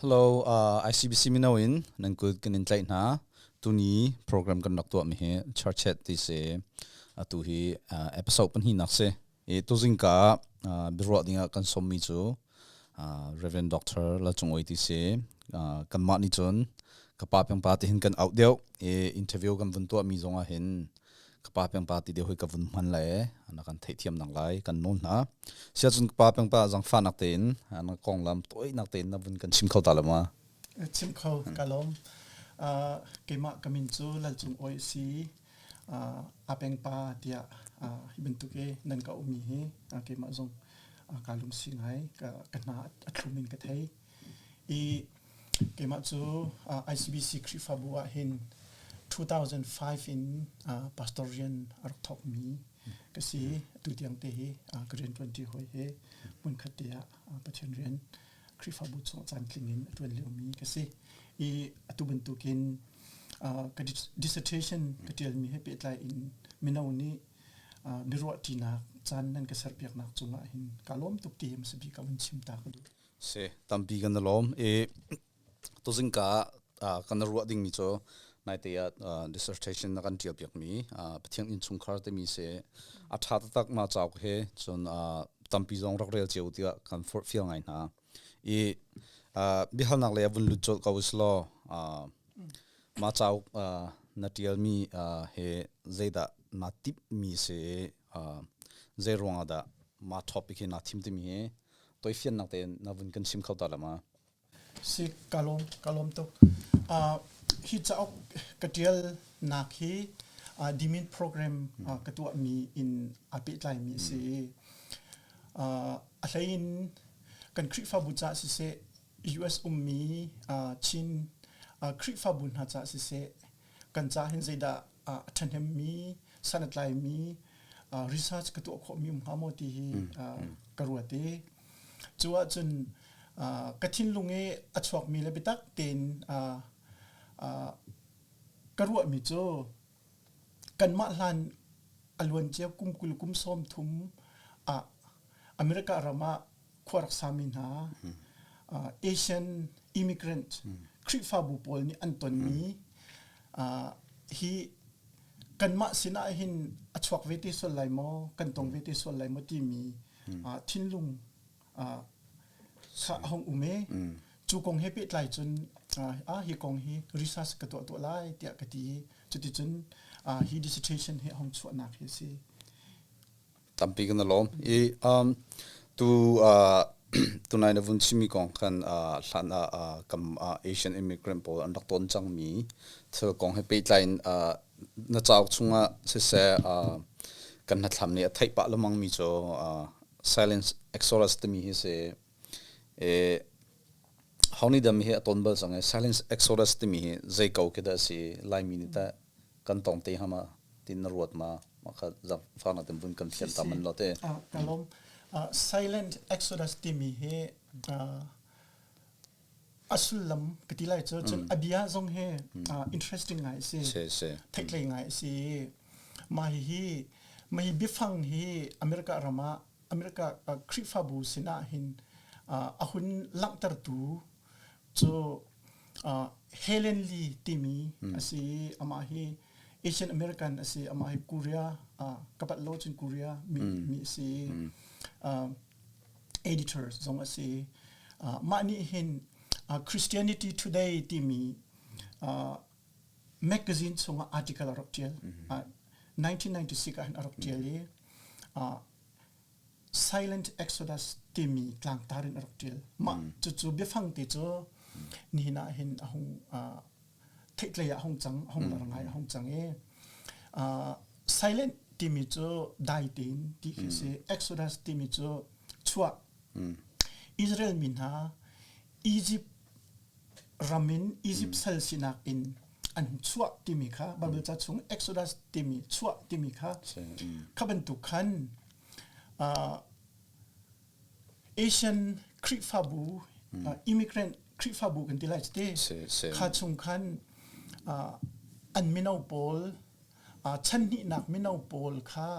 Hello, ICBC mino in nan kut kan in tlaih hna. Tuni program kan rak tuah mi hi Church Chat ti si. Atu hi episode pahnihnak si. I tuzing ka biaruah dingah kan sawm mi cu Reverend Dr. Lalcung Oi ti si. Kanmah nih cun ka pa peng pa ti hin kan auh deuh. I interview kan vun tuah mi zong ah hin ka pa peng pa ti deuh hi ka vun hman lai na kan theihthiam nak lai kan nawl hna. Sia cun ka pa peng pa zangfahnak tein na konglam toinak tein na vun kan chim kho ta lo ma? Chim kho ka lawm. Keimah ka min cu Lal Cung Awi a si. A peng pa tiah hi bantuk i nan ka ummi hi keimah zong kaa lungsi ngai ka hna a thlum in ka thei. I keimah cu ICBC Khrihfabu ah hin 2005 in pastor rian a rak thawkmi ka si. Atu tiang te hi ka rianṭuanṭi hawi he hmunkhat te ah Pathian rian Khrihfabu chung caantling in a ṭuan liomi ka si. I atu bantukin ka dissertation ka ṭialmi he pehtlai in mino nih biaruahṭinak caan nan ka serpiaknak cungah hin kaa lawm tuk ti hi hmasa bik ah vun chim ta ka duh. Si, tampi kan i lawm. I tuzing ka ah kan i ruah dingmi cu naite ah dissertation na kan ṭial piakmi Pathian innchungkhar timi si a ṭha taktak ma cauk he cun tampi zong rak rel cio tiah kan forhfial ngai hna. I biahalnak lei ah vun lut colh ko usih law mah cauk na ṭialmi he zeidah naa timhmi si i zei ruangah dah mah topic hi naa thim timi hi toifiannak tein na vun kan chim kho ta la ma? Si ka lawm ka lawm tuk. Hi cauk ka ṭialnak hi Dimin program ka tuahmi in aa pehtlaimi a si i a hlei in kan Khrihfabu caah siseh US ummi Chin Khrihfabu hna caah siseh kan caah hin zeidah a ṭhahnemmi san a tlaimi research ka tuah khawhmi um hnga maw ti hi ka ruat i cu ahcun ka thinlung i a chuakmi le biatak tein ka ruahmi cu kanmah hlan a luancia kum 20 kum 30 ah America ram ah khua rak sami hna Asian immigrant Khrihfabu pawl nih an tonmi hi kanmah sinah hin a chuak ve te sual lai maw kan tong ve te sual lai maw timi thinlung kha a hung um i cu kong he pehtlai cun hi kong hi research ka tuah tuah lai tiah ka ti i cuticun hi dissertation hi a hung chuahnak hi a si. Tampi kan i lawm. I tu tunai na vun chimmi kong khan hlan ah kam Asian immigrant pawl an rak ton cangmi thil kong he pehtlai in na cauk chungah siseh kan hnathlam nih a theih pah lengmang mi cu Silence Exodus timi hi si. How nih dah mi hi a ton bal cang i Silence Exodus timi hi zei ko khi dah a si Laimi nih teh kan tong te hnga ma tin na ruat ma mah kha zaangfahnak tein vun kan fian ta man lo te. Ka lawm. Silent Exodus timi hi a sullam ka ti lai cu cun a bia zong hi interesting ngai a si. Theihtlei ngai a si. Mah hihi mah hi biafang hi America ram ah America Khrihfabu sinah hin a hun langhtertu cu Helen Lee timi a si i amah hi Asian American a si. Amah hi Korea ka palh lo cun Korea mi mi a si. Editor zong a si. Mah nih hin Christianity Today timi magazine chungah article a rak ṭial. 1996 ah hin a rak ṭial i Silent Exodus timi tlangtar in a rak ṭial. Mah cucu biafang te cu nihin ah hin a hung theihtlei ah a hung cang, a hung lar ngai a hung cang i silent timi cu dai tein ti khi si. Exodus timi cu chuah. Israel mi hna Egypt ram in Egypt sal sinak in an chuah timi kha Bible ca chung Exodus timi chuah timi kha kha bantuk khan Asian Khrihfabu immigrant Khrihfabu kan ti lai te kha chung khan an mino pawl chan hnihnak mino pawl kha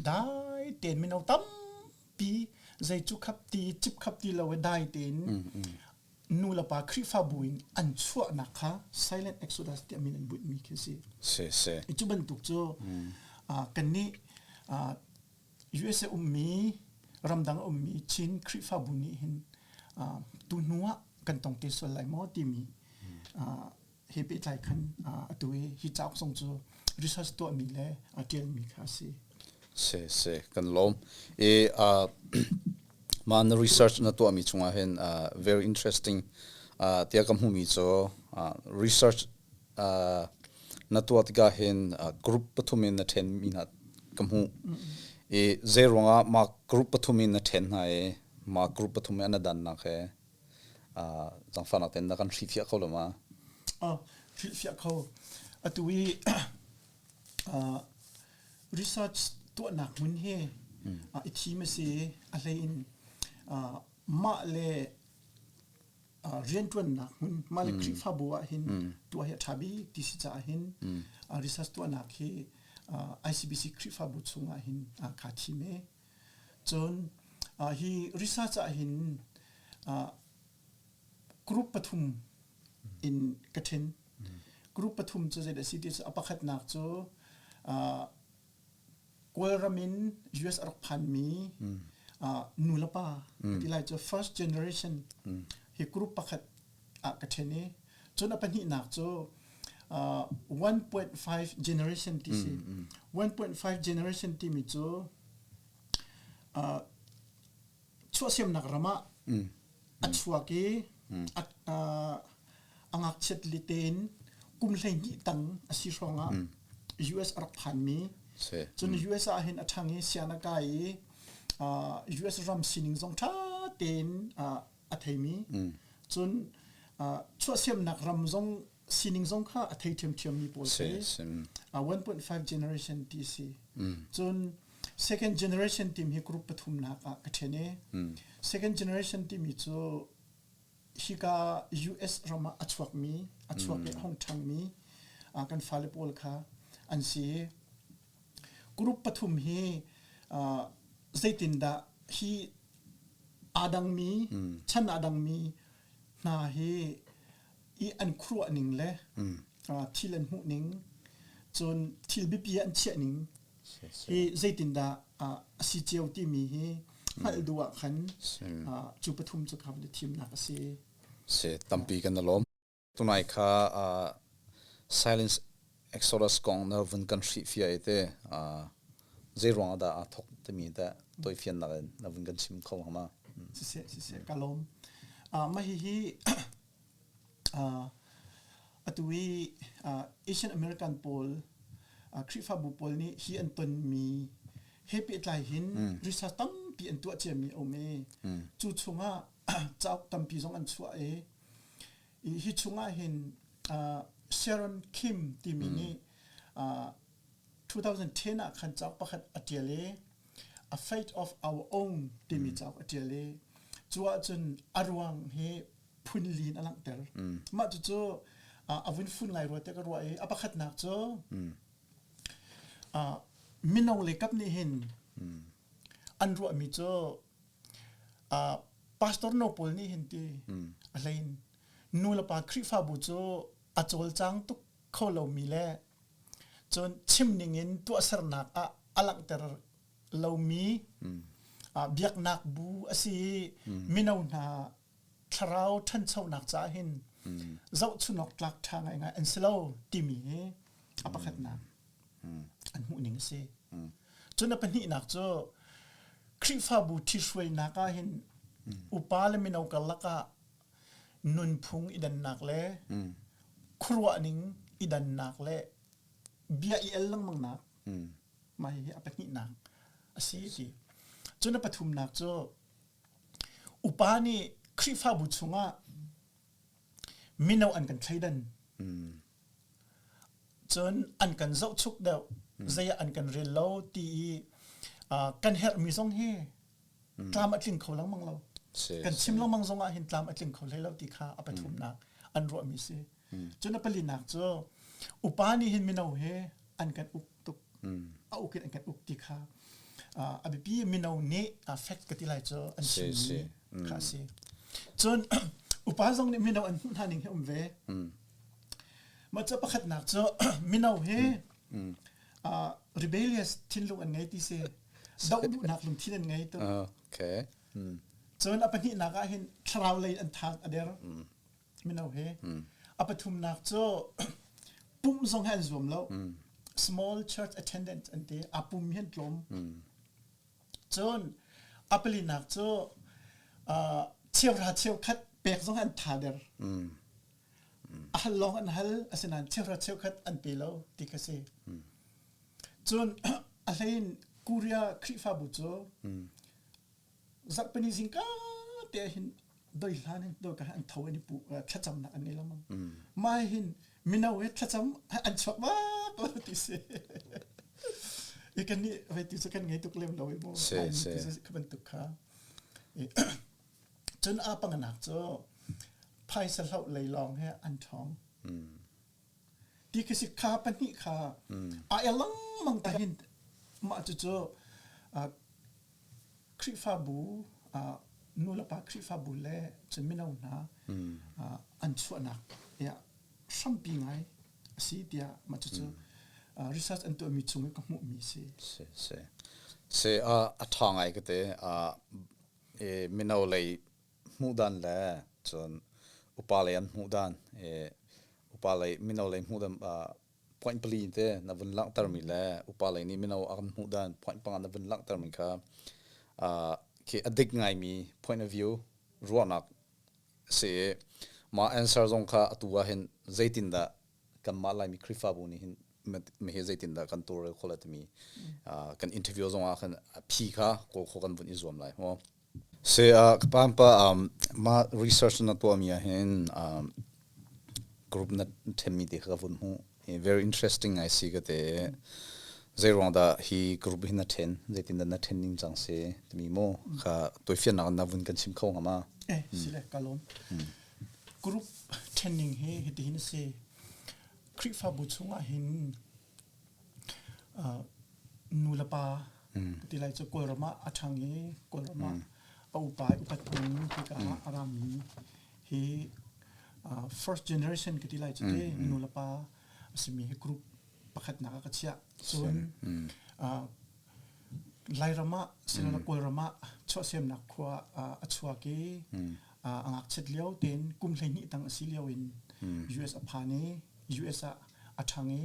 dai tein mino tampi zei cu khap ti cip khap ti lo dai tein. nu le pa Khrihfabu in an chuahnak kha silent exodus tiah min an bunh mi khi si. Si si. Cu bantuk cu kannih USA ummi ramdang ummi Chin Khrihfabu nih hin tu hnu ah kan tong te sual lai maw timi he pehtlai khan atu i hi cauk zong cu research tuahmi le a ṭialmi kha a si. Si si kan lawm. I mah na research na tuahmi chungah hin very interesting tiah ka hmuhmi cu research na tuah tikah hin group pathum in na ṭhenmi hna ka hmuh. I zei ruangah mah group pathum in na ṭhen hna i mah group pathum i an dannak he zangfahnak tein na kan hrilhfiah kho lo ma? Oh, hrilhfiah kho. Atu i research tuahnak hmun hi i thim a si a hlei in mah le rianṭuannak hmun mah le Khrihfabu ah hin tuah hi a ṭha bik ti si caah hin research tuahnak hi ICBC Khrihfabu chungah hin kaa thim i Cun hi research ah hin group pathum in ka ṭhen. Group pathum cu zeidah a si ti cu a pakhatnak cu Kawlram in US a rak phanmi nu le pa ti lai cu first generation hi group pakhat ah ka ṭhen i cun a pahnihnak cu 1.5 generation ti si. 1.5 generation timi cu chuahsemnak ram ah a chuak i a ngakchiat litein kum 12 tang a si hrawng ah US a rak phanmi. Cun US ah hin a ṭhang i sian a kai i US ram sining zong ṭha tein a theimi. Cun chuahsemnak ram zong sining zong kha a thei ṭhiamṭhiammi pawl si. 1.5 generation ti si. Cun second generation team hi group pathumnak ah ka ṭhen i second generation timi cu hika US ram ah a chuakmi, a chuak i a hung ṭhangmi kan fale pawl kha an si. Group pathum hi zeitindah hi aa dangmi, chan aa dangmi hna hi i an khuaruah ning le thil an hmuh ning cun thil biapi an chiah ning hi zeitindah a si cio timi hi hngalh duh ah khan cu pathum cu kha thimnak a si. Si tampi kan i lawm. Tunai kha Silence Exodus kong na vun kan hrihfiah i te zei ruang ah dah aa thawk timi teh tawifiannak in na vun kan chim kho hnga ma? Siseh siseh ka lawm. Mah hihi atu i Asian American pawl Khrihfabu pawl nih hi an tonmi he pehtlai hin research tampi an tuah ciami a um i cu chungah cauk tampi zong an chuah i hi chungah hin Sharon Kim timi nih 2010 ah khan cauk pakhat a ṭial i A Fate of Our Own timi cauk a ṭial i cu ahcun a ruang hi phun li in a langhter. Mah cucu a vun fun ngai rua tiah ka ruah i a pakhatnak cu mino le kap nih hin an ruahmi cu pastor no pawl nih hin ti a hlei in nu le pa Khrihfabu cu a cawlcang tuk kho lomi le cun chim ning in tuahsernak ah a langhter lomi biaknak bu a si i mino hna thlarau ṭhanchonak caah hin zohchunhawk tlak ṭha ngaingai an si lo timi hi a pakhatnak an hmuhning a si. Cun a pahnihnak cu Khrihfabu ṭhihruainak ah hin upa le mino karlak ah nunphung i dannak le khuaruahning i dannak le bia i el lengmangnak mah hihi a pahnihnak a si ti. Cun a pathumnak cu upa nih Khrihfabu chungah mino an kan thleidan. Cun an kan zohchuk deuh, zei ah an kan rel lo ti i kan herhmi zong hi tlam a tling kho lengmang lo. Kan chim lengmang zong ah hin tlam a tling kho hlei lo ti kha a pathumnak an ruahmi si. Cun a palinak cu upa nih hin mino he an kan uk tuk. A uk in an kan uk ti kha a biapi mino nih fact ka ti lai cu an chimmi kha a si. Cun. Upa zong nih mino an hmuh hna ning hi um ve. Mah cu pakhatnak cu mino hi rebellious thinlung an ngei ti si. Doh duhnak lungthin an ngei tu. Okay. Cun a pahnihnak ah hin thlarau lei an thang a der. Mino he. A pathumnak cu pumh zong he an zuam lo. Small church attendant an ti. A pum hi an tlawm. Cun a palinak cu cheuhra cheukhat pek zong an tha der. A hal lawng an hal asinain cheuhra cheukhat an pe lo ti kha si. Cun a hlein Korea Khrihfabu cu zarhpini zingka te ah hin doi hlan in doi ka an tho an i pu thlacamnak an ngei lengmang. Mah hin mino he thlacam an chuak bak lo ti si. I kan nih vei ti cu kan ngei tuk lem lo i mu. Si, si. Kha bantuk kha. Cun a panganak cu phaisa hloh lei lawng he an ṭhawng. Ti khi si kha pahnih kha a el lengmang ta hin mah cucu Khrihfabu nu le pa Khrihfabu le cun mino hna an chuahnak tiah hrampi ngai a si tiah mah cucu research an tuahmi chung i ka hmuhmi a si. Si si. Si a ṭha ngai ka ti. Mino lei hmuh dan le cun upa lei an hmuh dan upa lei mino lei hmuh dan point pali te na vun langhtermi le upa lei nih mino a kan hmuh dan point panga na vun langhtermi kha khi a dik ngaimi point of view ruahnak si i mah answer zong kha atu ah hin zeitindah kanmah Laimi Khrihfabu nih hin mi hi zeitindah kan tawlrel khawh lai timi kan interview zong ah khan a phi kha kawl khawh kan vun i zuam lai maw. Se ka pampa mah research na tuahmi ah hin group na ṭhenmi te kha ka vun hmuh. Very interesting ngai si ka te. Zei ruang dah hi group hi na ṭhen? Zeitindah na ṭhen ning cang si timi mu kha tuaifiannak na vun kan chim kho hnga ma? Eh, sile ka lawm. Group ṭhenning hi hitihin a si. Khrihfabu chungah hin nu le pa ti lai cu Kawlram ah a ṭhang i Kawlram ah a upa i upat ning hika ah a rami hi first generation ka ti lai cu ti nu le pa a simi hi group pakhatnak ah ka chiah. Cun Lairam ah silole Kawlram ah chuahsemnak khua a chuak i a ngakchiat lio tein kum 12 tang a si lio in US a phan i US ah a ṭhang i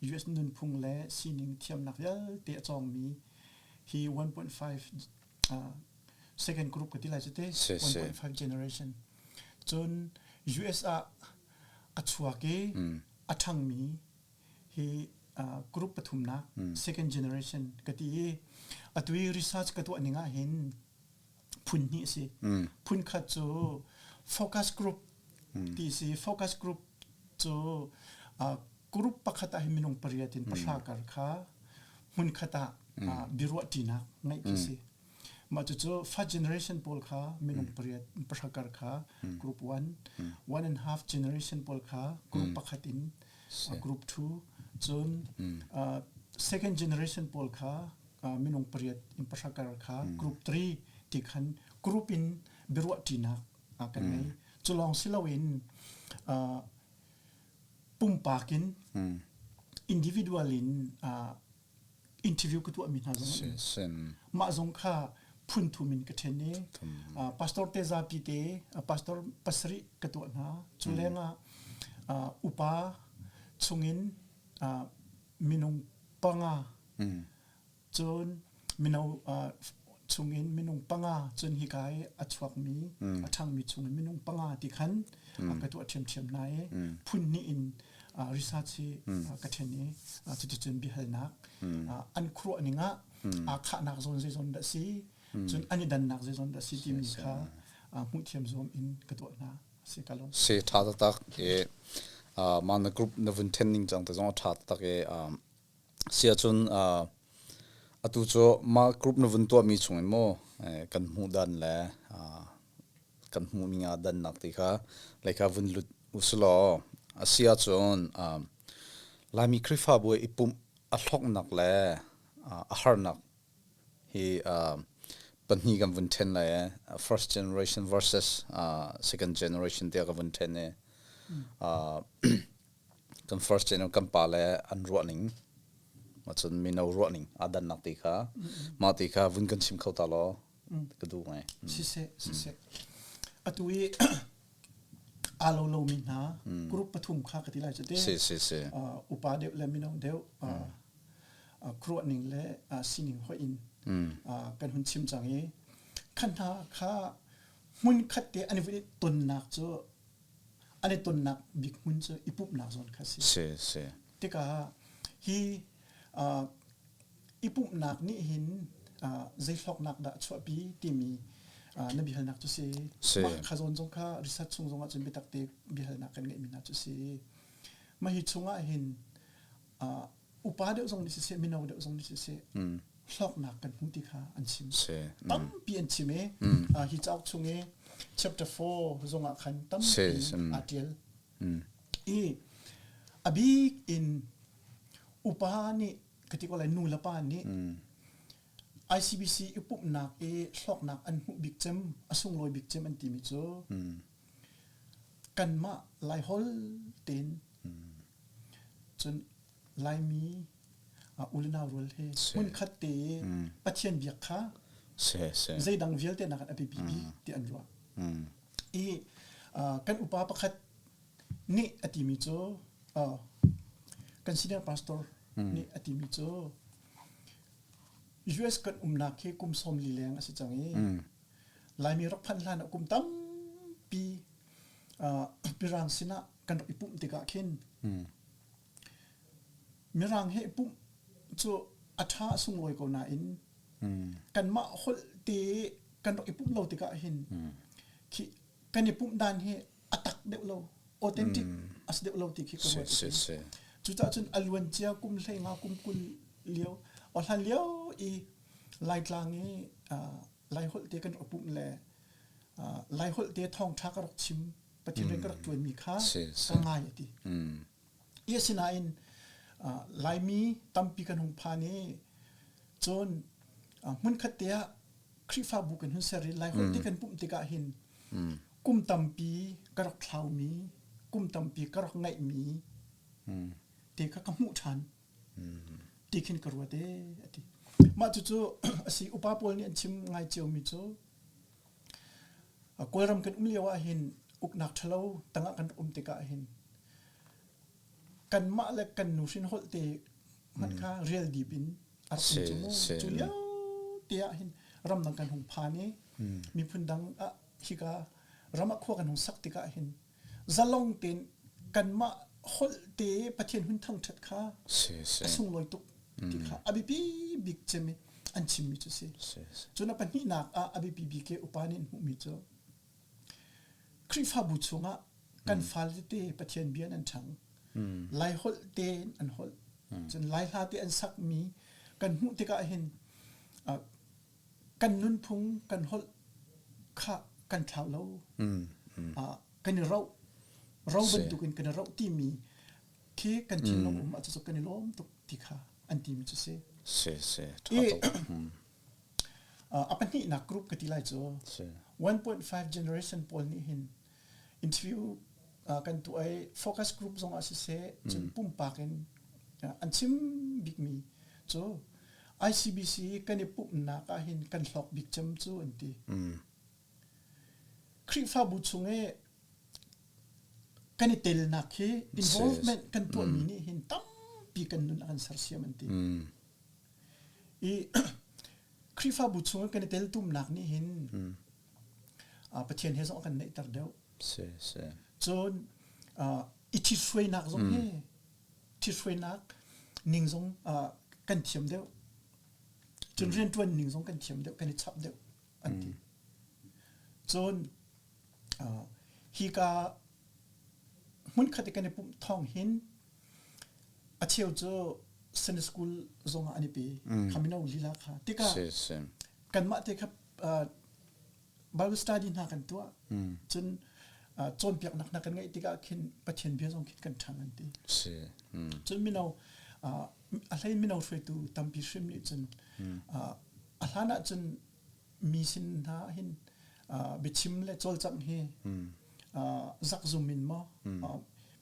US nunphung le sining thiamnak vialte a cawngmi hi 1.5 second group ka ti lai cu te 1.5 generation. Cun US ah a chuak i a ṭhangmi hi group pathumnak second generation ka ti i atu i research ka tuah ning ah hin phun hnih a si. Phun khat cu focus group ti si. Focus group cu group pakhat ah hin minung pariat in pahra kar kha hmun khat ah biaruah ṭinak ngeih khi si. Mah cucu first generation pawl kha minung pariat pahra kar kha group one, one and half generation pawl kha group pakhat in group two, cun second generation pawl kha minung pariat in pahra kar kha group three ti khan group in biaruah ṭinak kan ngei. Cu lawng si loin pumpak in individual in interview ka tuahmi hna zong an um. Mah zong kha phun thum in ka ṭhen i pastor te zapi te pastor pasarih ka tuah hna. Cu lengah upa chungin minung panga cun mino chungin minung panga cun hika i a chuakmi a ṭhangmi chungin minung panga ti khan ka tuah ṭhiamṭhiam hna i phun hnih in research hi ka ṭhen i cuticun biahalnak an khuaruah ning ah aa khahnak zawn zeizon dah si cun an i dannak zeizon dah si timi kha hmuhthiam zuam in ka tuah hna si ka lawm. Si ṭha taktak i mah na group na vun ṭhen ning cang te zong a ṭha taktak i si ahcun atu cu mah group na vun tuahmi chung in maw kan hmuh dan le kan hmuh ning aa dannak ti kha lei kha vun lut usilaw a si ahcun Laimi Khrihfabu i pumh a hlawknak le a harnak hi. Pahnih kan vun ṭhen lai eh. First generation versus second generation tiah ka vun ṭhen i kan first generation kan pa le an ruah ning cun mino ruah ning aa dannak ti kha mah ti kha vun kan chim kho ta law ka duh ngai. Siseh siseh. Atu i aa lo lomi hna group pathum kha ka ti lai cu te. Si si si. Upa deuh le mino deuh khuaruah ning le sining hoih in kan hun chim cang i khan hna kha hmun khat te an i vun i tonnak cu an i tonnak bik hmun cu i pumhnak zawn kha si. Si si. Tikah hi i pumhnak nih hin zei hlawknak dah chuahpi timi na biahalnak cu si. Si. Mah kha zawn zong kha research chung zong ah cun biatak te biahalnak kan ngeihmi hna cu si. Mah hi chungah hin upa deuh zong nih siseh mino deuh zong nih siseh hlawknak kan hmu ti kha an chim. Tampi an chim i hi cauk chung i chapter 4 zong ah khan tampi aa ṭial. I a bik in upa nih ka ti ko lai nu le pa nih ICBC i pumhnak i hlawknak an hmuh bik cem a sunglawi bik cem an timi cu kanmah Laiholh tein cun Laimi u le nau rual he hmunkhat te i Pathian biak kha zeidang vialte nakin a biapi bik ti an ruah. I kan upa pakhat nih a timi cu kan senior pastor nih a timi cu US kan umnak hi kum 40 leng a si cang i Laimi rak phanh hlan ah kum tampi Mirang sinah kan rak i pumh tikah khin Mirang he i pumh cu a ṭha a sunglawi ko nain kanmah holh te kan rak i pumh lo tikah hin khi kan i pumh dan hi a tak deuh lo authentic a si deuh lo ti khi ka ruat. Cucaah cun a luan cia kum 15 kum 20 lio hlan lio i Laitlang i Laiholh te kan rak pumh le Laiholh te thawngṭha ka rak chim Pathian rian ka rak ṭuanmi kha ka ngai a ti. I asinain Laimi tampi kan hung phan i cun hmunkhat te ah Khrihfabu kan hun ser i Laiholh te kan pumh tikah hin kum tampi ka rak thlaumi, kum tampi ka rak ngaihmi te kha ka hmuh ṭhan. Ti khin ka ruat ee a ti. Mah cucu a si upa pawl nih an chim ngai ciomi cu Kawlram kan um lio ah hin uknak ṭhalo tangah kan rak um tikah hin kanmah le kan nuhrin holh te hmanh kha rial dip in a rak um cu mu. Cu lio te ah hin ramdang kan hung phan i miphun dang ah hika ram ah khua kan hung sak tikah hin zalong tein kanmah holh te Pathian hun thangṭhat kha a sunglawi tuk ti kha a biapi bik cem i an chimmi cu si. Cun a pahnihnak ah a biapi bik i upa nih an hmuhmi cu Khrihfabu chungah kan fale tete Pathian bia an ṭhang. Lai holh tein an holh. Cun Lai hla te an sakmi kan hmuh tikah hin kan nunphung kan holh kha kan thlau lo. Kan i roh. Ro bantukin kan i roh timi khi kan thinlung um ah cu kan i lawm tuk ti kha an timi cu si. Si si ṭha tuk. A pahnihnak group ka ti lai cu 1.5 generation pawl nih hin interview kan tuah i focus group zong ah siseh cun pumpak in an chim bikmi cu ICBC kan i pumhnak ah hin kan hlawk bik cem cu an ti. Khrihfabu chung i kan i telnak hi involvement kan tuahmi nih hin tampi kan nun a kan sersiam an ti. I Khrihfabu chung kan i teltumnak nih hin Pathian he zong a kan naihter deuh. Si, si. Cun i ṭhithruainak zong hi ṭhithruainak ning zong kan thiam deuh. Cun rianṭuan ning zong kan thiam deuh, kan i chap deuh an ti. Cun hika hmunkhat i kan i pumh thawng hin a cheu cu Sunday school zong ah an i pe. Kha mino lila kha. Tikah kanmah te kha Bible study hna kan tuah. Cun cawnpiaknak hna kan ngeih tikah khin Pathian bia zong khin kan ṭhang an ti. Cun mino a hlei mino hruaitu tampi hrim nih cun a hlan ah cun. Mi sin hna hin biachim le cawlcangh hi zakzum in maw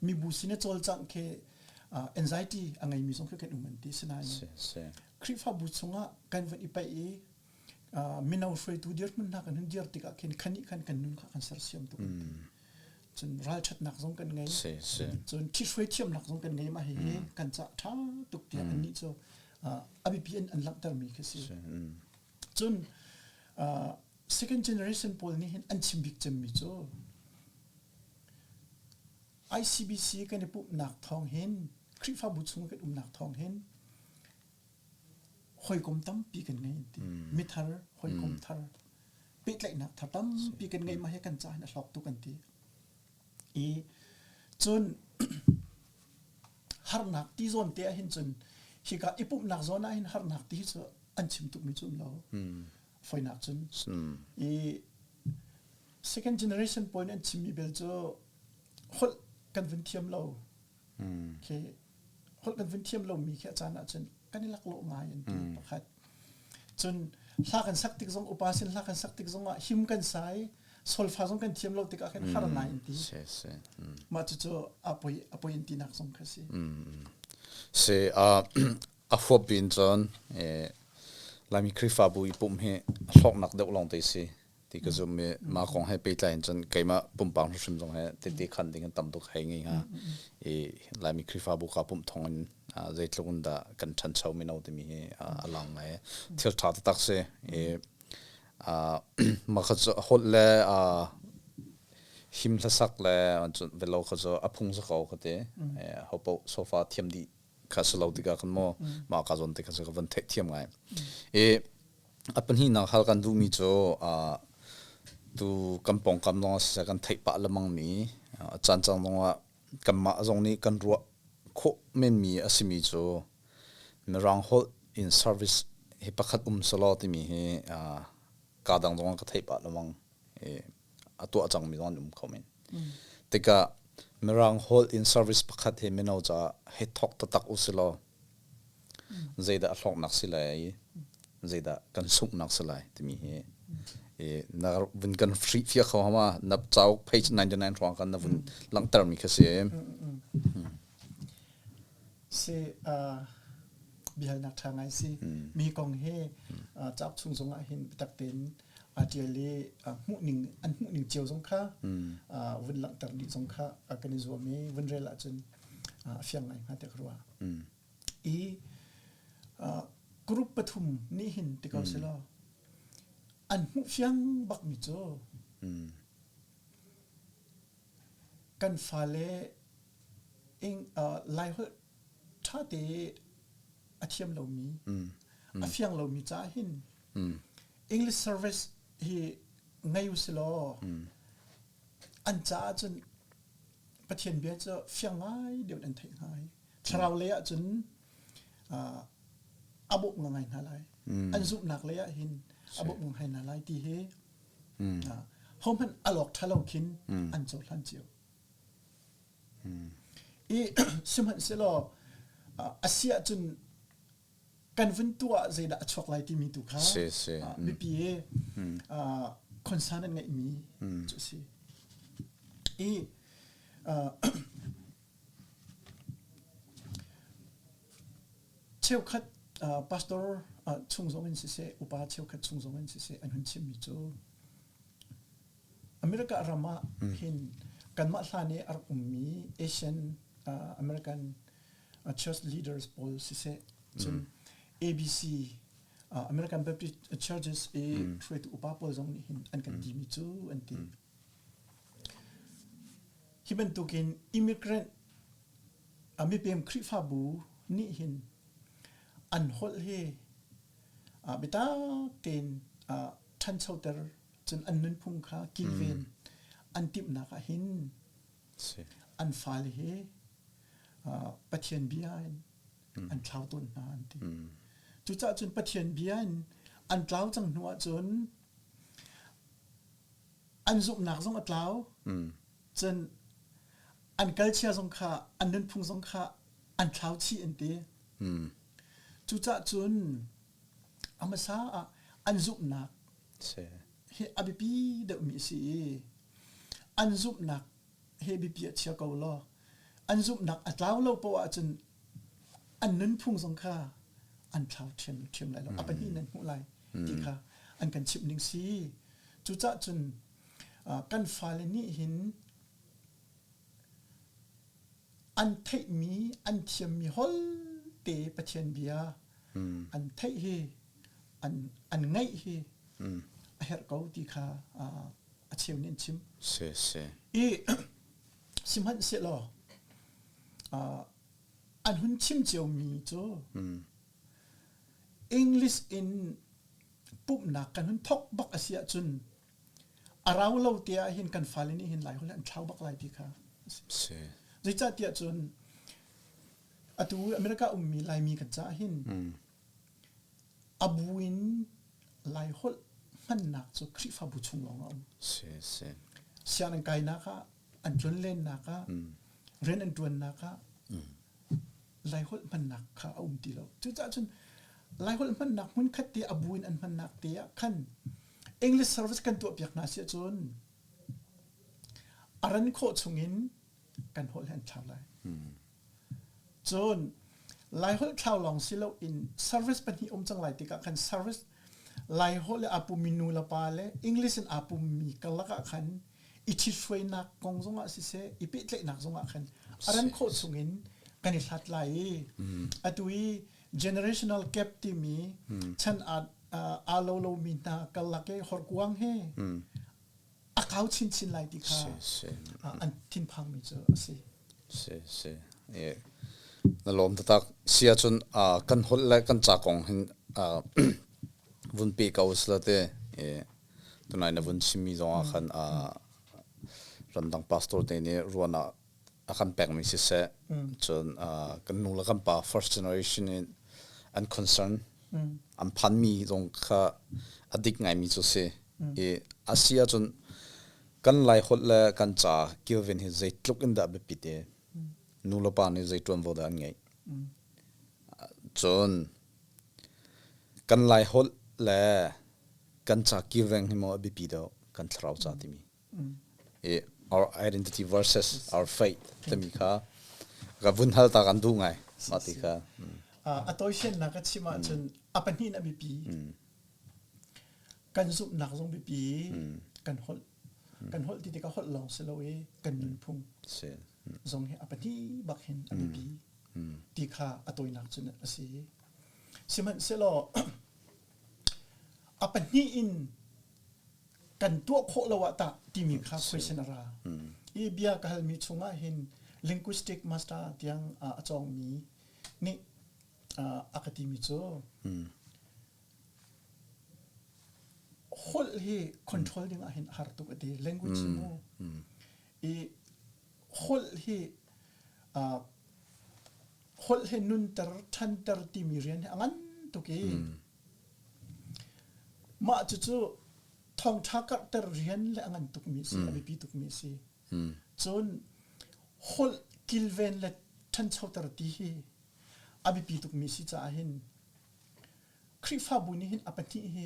mibu sin i cawlcangh khi anxiety a ngeimi zong khi kan um an ti. Sinain Khrihfabu chungah kan van i paih i mino hruaitu dirhmun hna kan hun dir tikah khin khan nih khan kan nun kha kan sersiam tuk an ti. Cun ralṭhatnak zong kan ngei. Cun ṭhithruai thiamnak zong kan ngei. Mah hihi kan ca ṭha tuk tiah annih cu a biapi in an langhtermi khi si. Cun second generation pawl nih hin an chim bik cemmi cu ICBC kan i pumhnak thawng hin Khrihfabu chung kan umnak thawng hin hawikom tampi kan ngei an ti. Mithar, hawikom thar, pehtlaihnak thar tampi kan ngei mah hi kan ca hin a hlawk tuk an ti. I cun harnak ti zawn te ah hin cun hika i pumhnak zawn ah hin harnak ti hi cu an chim tukmi cu um lo. Foinak cun. I second generation pawl nih an chimmi bel cu holh kan vun thiam lo. Khi holh kan vun thiam lomi khi a caan ahcun kan i laklawh ngai an ti pakhat. Cun hla kan sak tik zong upa sin hla kan sak tik zong ah him kan sai solfa zong kan thiam lo tikah khin har ngai an ti. Mah cucu a poi a poi an tinak zong kha si. Si a huap bin cun Laimi Khrihfabu i pumh hi a hlawknak deuh lawng te si. Ti ka zum i mah kong he pehtlai in cun keimah pumpak hrimhrim zong he tehte khan ding in tam tuk hei ngei hnga. I Laimi Khrihfabu ka pumh thawng in zeitluk in dah kan ṭhancho mino timi hi a lang ngai. Thil ṭha taktak si. I mah kha cu holh le him hlasak le velo kha cu a phung si ko ka ti. Ho paoh sofa thiam dih kha si lo tikah khan maw mah ka zawn te kha cu ka van theih thiam ngai. I A pahnihnak hal kan duhmi cu tu kan pawngkam zong ah siseh kan theih pah lengmangmi a caan cang zong ah kanmah zong nih kan ruah khawh menmi a simi cu Mirang holh in service hi pakhat um selaw timi hi kaa dang zong ah ka theih pah lengmang i a tuah cangmi zong an um kho men. Tikah Mirang holh in service pakhat hi mino caah hei thawk taktak u silaw Zeidah a hlawknak si lai i zeidah kan sunghnak si lai timi hi i na vun kan hrilhfiah kho hama na cauk page 99 hrawng kan na vun langhtermi kha si. Si biahalnak ṭha ngai si. Mi kong hi cauk chung zong ah hin biatak tein aa ṭial i hmuhning an hmuhning cio zong kha vun langhter dih zong kha kan i zuam i vun rel ahcun a fiang ngai hnga tiah ka ruah. I group pathum nih hin ti ko selaw an hmuh fiang bakmi cu kan fale ing Laiholh ṭha te a thiam lomi a fiang lomi caah hin English service hi ngei usilaw an caah cun Pathian bia cu fiang ngai deuh in an theih hnga i thlarau lei ah cun a bawmh ngai hna lai. An zumhnak lei ah hin a bawmh ngai hna lai ti hi hohmanh alawk ṭha lo khin an cohlan cio. I sihmanhsehlaw a si ahcun kan vun tuah zeidah a chuak lai timi tu kha mipi i concern an ngeihmi cu a si. I cheukhat pastor chung zong in siseh upa cheukhat chung zong in siseh an hun chimmi cu America ram ah hin kanmah hlan i a rak ummi Asian American church leaders pawl siseh cun ABC American Baptist Churches i hruaitu upa pawl zong nih hin an kan timi cu an ti. Hi bantukin immigrant mipem Khrihfabu nih hin an holh hi biatak tein ṭhanchoter cun an nunphung kha kilven an timhnak ah hin an fale hi Pathian bia in an thlau tawn hna an ti. Cucaah cun Pathian bia in an tlau cang hnu ahcun an zumhnak zong a tlau. Cun an culture zong kha an nunphung zong kha an thlau chih an ti. Cucaah cun a hmasa ah an zumhnak. Hi a biapi deuhmi a si i an zumhnak he biapi ah chia ko law an zumhnak a tlau lo poah ahcun an nunphung zong kha an thlau ṭhiamṭhiam lai lo. A pahnih nan hmuh lai ti kha an kan chimh ning si. Cucaah cun kan fale nih hin an theihmi, an thiammi holte Pathian bia an theih hi, an, an ngaih hi a herh ko ti kha a cheu nih an chim. Si, si. I sihmanhsehlaw an hun chim ciomi cu English in pumhnak kan hun thok bak a si ahcun a rau lo te ah hin kan fale nih hin Laiholh an thlau bak lai ti kha si. Zeicahtiah cun atu America ummi Laimi kan caah hin a bu in Laiholh hmannak cu Khrihfabu chung lawng a um. Si, si. Sianginn kainak ah, an tlonlennak ah, rian an ṭuannak ah Laiholh hmannak kha a um ti lo. Cucaah cun Laiholh hmannak hmunkhat te a bu in an hmannak te ah khan English service kan tuahpiak hna si ahcun a ran khawh chungin kan holh he an thlau lai. Cun Laiholh thlau lawng si loin service pahnih um cang lai tikah khan service Laiholh le aa pummi nu le pa le English in aa pummi karlak ah khan i ṭhithruainak kong zongah siseh i pehtlaihnak zongah khan a ran khawh chungin kan i hlat lai i atu i generational gap timi chan aa lo lomi hna karlak i horkuang he a kau chinchin lai ti kha an thinphangmi cu a si. Si si. Na lawm taktak. Si ahcun kan holh le kan ca kong hin vun pe ko sila te. Tunai na vun chimmi zong ah khan ramdang pastor te nih ruan ah a kan pekmi siseh cun kan nu le kan pa first generation in an concern an phanmi zong kha a dik ngaimi cu si. I a si ahcun kan Laiholh le kan ca kilven hi zeitluk in dah biapit i nu le pa nih zei ṭuanvo dah an ngeih. Cun kan Laiholh le kan ca kilveng hi maw a biapi deuh kan thlarau ca timi. I our identity versus our faith timi kha ka vun hal ta kan duh ngai mah ti kha. A tawifiannak ka chim ahcun a pahnih in a biapi. Kan zumhnak zong biapi kan holh. Kan holh ti tikah holh lawng si lo i kan nunphung zong hi a pahnih bak hin a biapi ti kha a tawinak cun a si. Sihmanhsehlaw a pahnih in kan tuah khawh lo ah tah timi kha question a ra. I bia ka halmi chungah hin linguistic master tiang a cawngmi nih a ka timi cu holh hi control ding ah hin a har tuk a ti language mu i holh hi holh hi nunter ṭhanter timi rian hi a ngan tuk i mah cucu thawngṭha karhter rian le a ngan tukmi si a biapi tukmi si cun holh kilven le ṭhanchoter ti hi a biapi tukmi si caah hin Khrihfabu nih hin a pahnih hi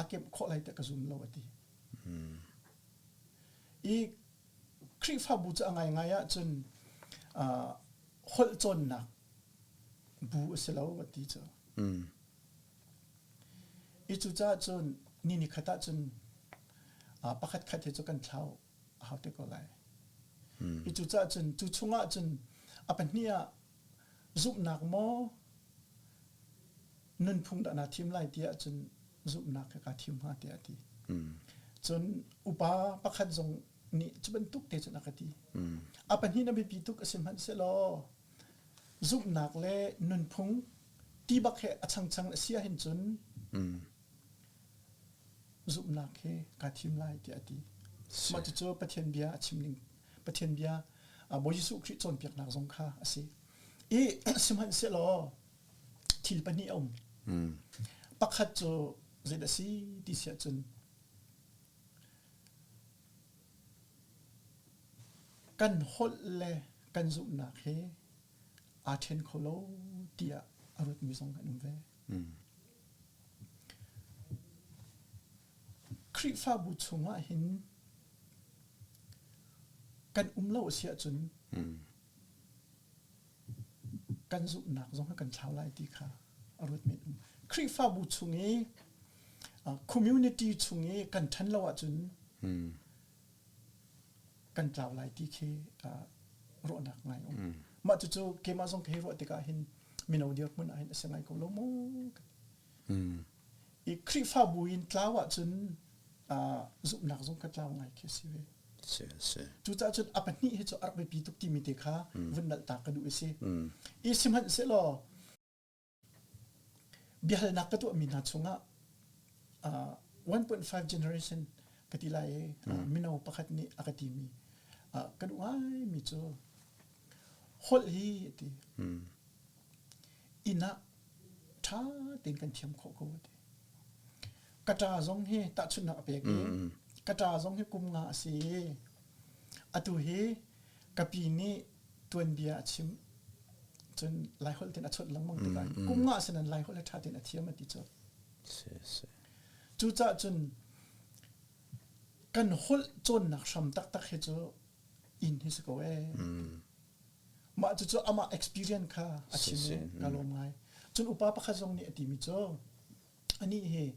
a kemh khawh lai tiah ka zum lo a ti. I Khrihfabu cu a ngaingai ahcun holh cawnnak bu a si lo a ti cu. I cucaah cun ni ni khat ahcun pakhat khat hi cu kan thlau a hau te ko lai. I cucaah cun cu chungah cun a pahnih ah zumhnak maw nunphung dah naa thim lai ti ahcun zumhnak hi kaa thim hnga tiah a ti. Cun upa pakhat zong nih cu bantuk te cun a ka ti. A pahnih na biapi tuk a si hmanhsehlaw zumhnak le nunphung ti bak he a changchang a si ahhin cun zumhnak hi kaa thim lai tiah a ti. Mah cucu Pathian bia a chim ning Pathian bia Bawi Jesuh Khrih cawnpiaknak zong kha a si. I sihmanhsehlaw thil pahnih a um. Pakhat cu zeidah a si ti si ahcun kan holh le kan zumhnak hi aa ṭhen kho lo tiah a ruatmi zong an um ve. Khrihfabu chungah hin kan um lo a si ahcun kan zumhnak zong kan thlau lai ti kha a ruat men um. Khrihfabu chung i community chung i kan ṭhan lo ahcun kan tlau lai ti khi ruahnak ngai um. Mah cucu keimah zong ka hei ruah tikah hin mino dirhmun ah hin a si ngai ko lo maw? I Khrihfabu in tlau ahcun zumhnak zong ka tlau ngai khi a si ve. Si si. Cucaah cun a pahnih hi cu a rak biapi tuk timi te kha vun nalh ta ka duh i si. I sihmanhsehlaw biahalnak ka tuahmi hna chungah 1.5 generation ka ti lai i mino pakhat nih a ka timi ka duh ngaimi cu holh hi a ti. Inn ah ṭha tein kan thiam khawh ko a ti. Ka ṭa zong hi tahchunhnak a pek i ka ṭa zong hi kum nga a si i atu hi ka pi nih tuanbia a chim cun Laiholh tein a chawnh lengmang tikah kum nga a si nain Laiholh hi ṭha tein a thiam a ti cu. Cucaah cun kan holh cawnnak hram taktak hi cu inn hi si ko ee. Mah cucu amah experience kha a chim i ka lawm ngai. Cun upa pakhat zong nih a timi cu anih hi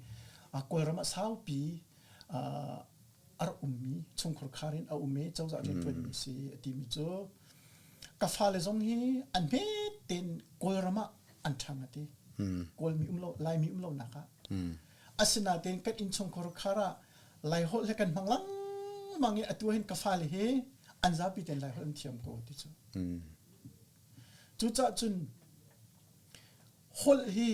Kawlram ah saupi a rak ummi chungkhur khar in a um i cozah rianṭuanmi si a timi cu ka fale zong hi an hmet tein Kawlram ah an ṭhang a ti. Kawlmi um lo Laimi um lonak ah. Asinain kan innchungkhar khar ah Laiholh he kan hmang lengmang i atu hin ka fale hi an zapi tein Laiholh an thiam ko ti cu. Cucaah cun holh hi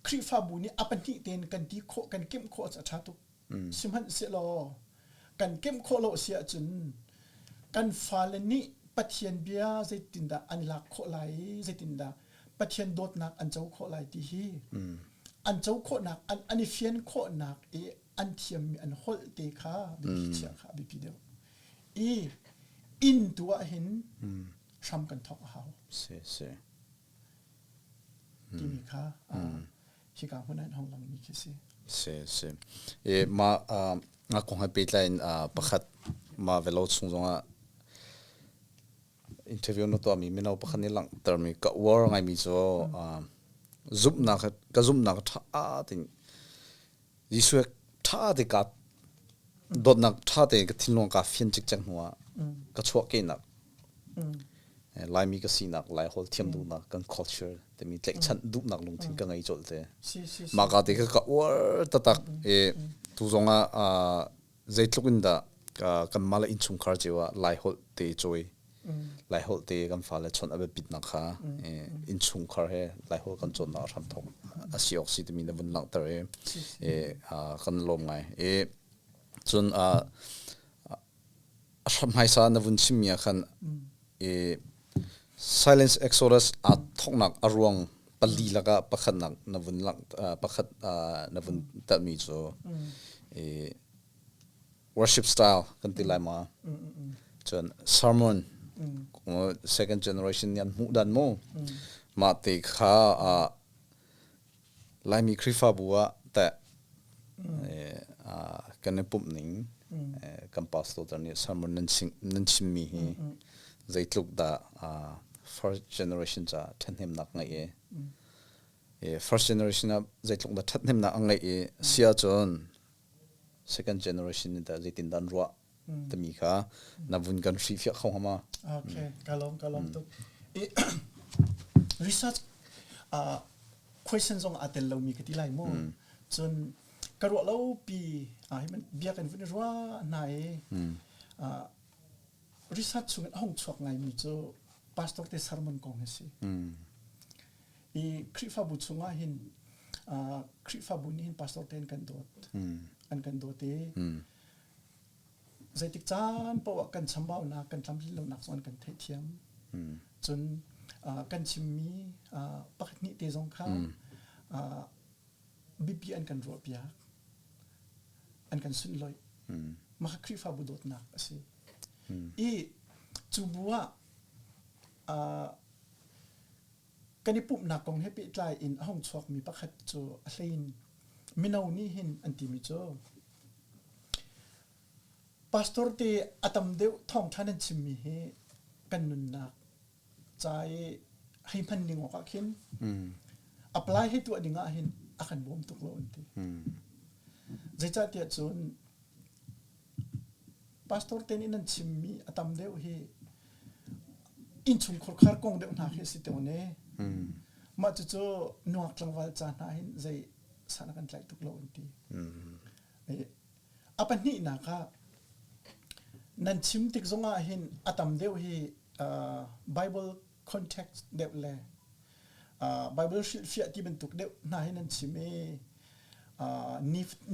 Khrihfabu nih a pahnih tein kan ti khawh kan kemh khawh a ṭha tuk. Sihmanhsehlaw kan kemh khawh lo a si ahcun kan fale nih Pathian bia zeitindah an i lak khawh lai i zeitindah Pathian dawtnak an co khawh lai ti hi an co khawhnak an an i fian khawhnak i an thiammi an holh te kha biapi chiah kha a biapi deuh. I inn tu ah hin hram kan thawk a hau. Si si. Timi kha hika hmun ah hong langmi khi si. Si si. E ma nga kong he pehtlai in pakhat ma velo chung zongah interview na tuahmi mino pakhat nih langhtermi ka uar ngaimi cu zumhnak ka zumhnak ṭha tein Jesuh ṭha te ka dawtnak ṭha te ka thinlung ka fian cikcek hnu ah ka chuahkehnak Laimi ka sinak Laiholh thiam duhnak kan culture timi tlaihchanh duhnak lungthin ka ngei colh te mah ka te kha ka uar taktak i tu zong ah zeitluk in dah kanmah le innchungkhar cio ah Laiholh te cawi Laiholh te kan fale chawnh a biapitnak kha innchungkhar he Laiholh kan cawnnak a hramthawk a si awk si timi na vun langhter i kan lawm ngai. I cun a hmaisa na vun chimmi ah khan i Silence Exodus aa thawknak a ruang pali lakah pakhatnak na vun langh pakhat na vun telhmi cu i worship style kan ti lai ma cun sermon second generation nih an hmuh dan mu mah te kha Laimi Khrihfabu ah teh kan i pumh ning kan pastor tar nih sermon nan nan chimmi hi zeitluk dah first generation ca ṭhathnemnak ngeih i first generation ah zeitluk dah ṭhathnemnak a ngeih i si ahcun second generation in tah zeitindah an ruah timi kha na vun kan hrilhfiah kho hnga ma? Okay, ka lawm ka lawm tuk. Research question zong aa tel lomi ka ti lai mu. Cun ka ruah lo pi hi bia kan vun i ruah hna i research chung in a hung chuak ngaimi cu pastor te sermon kong hi si. I Khrihfabu chungah hin Khrihfabu nih hin pastor te an kan dawt. An kan dawt i zeitik caan paoh ah kan chambaunak kan tlamtlin lonak zong an kan theihthiam. Cun kan chimmi pakhat hnih te zong kha biapi an kan ruahpiak. An kan sunhlawih. Mah kha Khrihfabu dawtnak a si. I cu bu ah kan i pumhnak kong he pehtlai in a hung chuakmi pakhat cu a hlei in Mino nih hin an timi cu pastor te a tam deuh thawngṭha nan chimmi hi kan nunnak ca i hei hman ning awk ah khin apply hei tuah ding ah hin a kan bawm tuk lo an ti. Zeicahtiah cun pastor te nih nan chimmi a tam deuh hi innchungkhar khar kong deuh hna khi a si tawn i mah cucu nungak tlangval ca hna hin zei san a kan tlaih tuk lo an ti. A pahnihnak ah nan chim tik zongah hin a tam deuh hi Bible context deuh le Bible hrilhfiah ti bantuk deuh hna hi nan chim i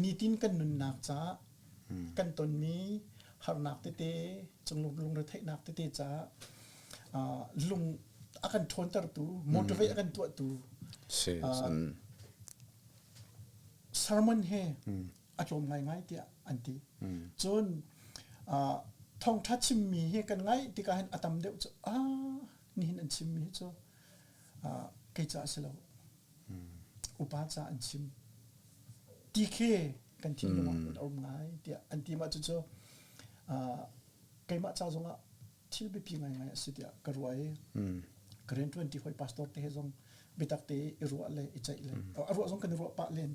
nitin kan nunnak caah kan tonmi harnak tete cung lungretheihnak tete caah lung a kan ṭhawntertu motivate a kan tuahtu sermon he a tlawm ngaingai tiah an ti. Cun thawngṭha chimmi hi kan ngaih tikah hin a tam deuh cu ah nihin an chimmi hi cu kei ca a si lo. Upa ca an chim. Ti khi kan thinlung ah a um ngai tiah an ti mah cucu keimah ca zongah thil biapi ngaingai a si tiah ka ruah i ka rianṭuan ṭi hawi pastor te he zong biatak te i ruah le i ceih le a ruah zong kan i ruah pah len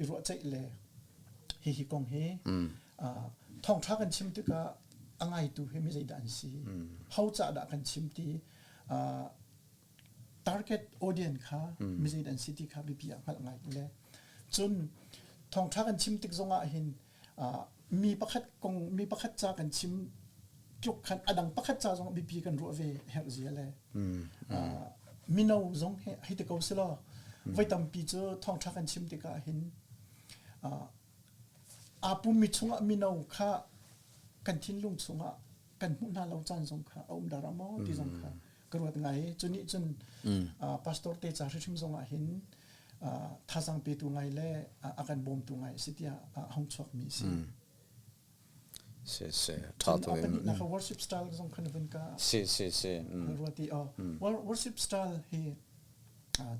i ruah ceih le hihi kong hi thawngṭha kan chim tikah a ngaitu hi mi zeidah an si ho ca dah kan chim ti target audience kha mi zeidah an si ti kha biapi ah hngalh ngai le cun thawngṭha kan chim tik zongah hin mi pakhat kong mi pakhat ca kan chim tluk khan a dang pakhat ca zong biapi kan ruah ve herh zia le mino zong he hei te ko si law voi tampi cu thawngṭha kan chim tikah hin aa pummi chungah mino kha kan thinlung chungah kan hmuh hna lo caan zong kha a um dara maw ti zong kha ka ruat ngai cu nih cun pastor te ca hrimhrim zongah hin thazaang petu ngai le a kan bawmtu ngai a si tiah a hung chuakmi a si. Si si tha tu in na worship style zong khan vun ka si si si ruati worship style hi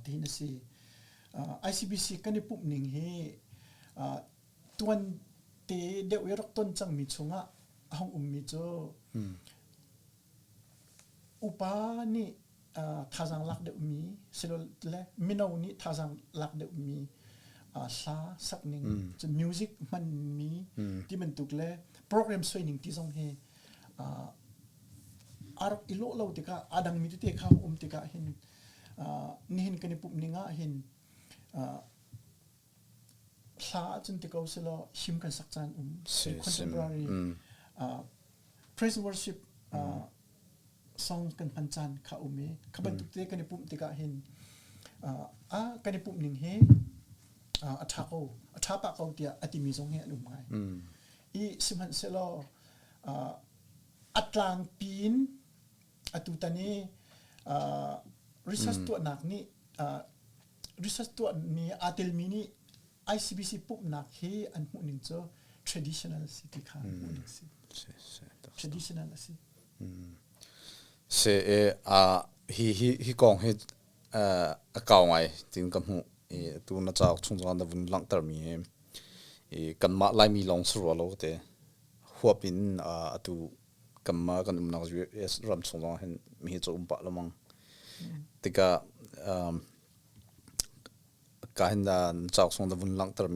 tin a si ICBC kan i pumh ning hi tuan te deuh i rak ton cangmi chungah a hung ummi cu upa nih thazaang lak deuhmi silole mino nih thazaang lak deuhmi hla sak ning cun music hmanmi ti bantuk le program soi ning ti zong hi a rak i lawh lo tikah a dangmi tete kha um tikah hin nihin kan i pumh ning ah hin hla ahcun ti ko selaw him kan sak caan um contemporary praise worship song kan hman caan kha um i kha bantuk te kan i pumh tikah hin a kan i pumh ning hi a ṭha ko a ṭha pah ko tiah a timi zong hi an um ngai i sihmanhsehlaw a tlangpi in atutan i research tuahnak nih research tuahmi aa telmi nih ICBC pumhnak hi an hmuh ning cu traditional si ti kha an hmuh ning si. Traditional a si. Se e a hi hi hi kong hi a kau ngai tin ka hmuh i tu na cauk chung zong na vun langhter mi hi i kanmah Laimi lawng si rua lo te huap in atu kanmah kan umnak US ram chung zong hin mi hi cu um pah lengmang tikah ka hin cauk chung na vun langhter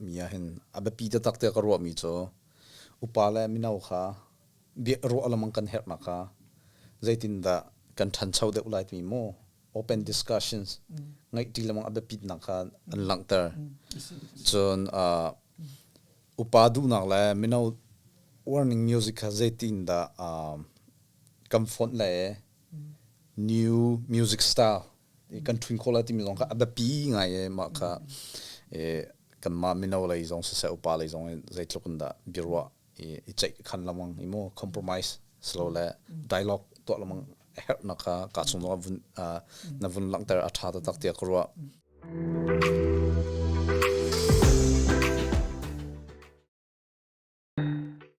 mi ah hin a biapi taktak tiah ka ruahmi cu upa le mino kha bia ruah lengmang kan herhnak kha zeitindah kan ṭhancho deuh lai timi mu open discussions ngeihṭi lengmang a biapitnak kha an langhter. Cun upa duhnak le mino warning music kha zeitindah kan fonh le new music style kan ṭhun khawh lai timi zong kha a biapi ngai i mah kha kanmah mino lei zong siseh upa lei zong in zeitluk in dah biaruah i ceih khan lengmang i mu compromise silo le dialogue tuah lengmang a herhnak kha ka chung zong na vun langhter a ṭha taktak tiah ka ruah.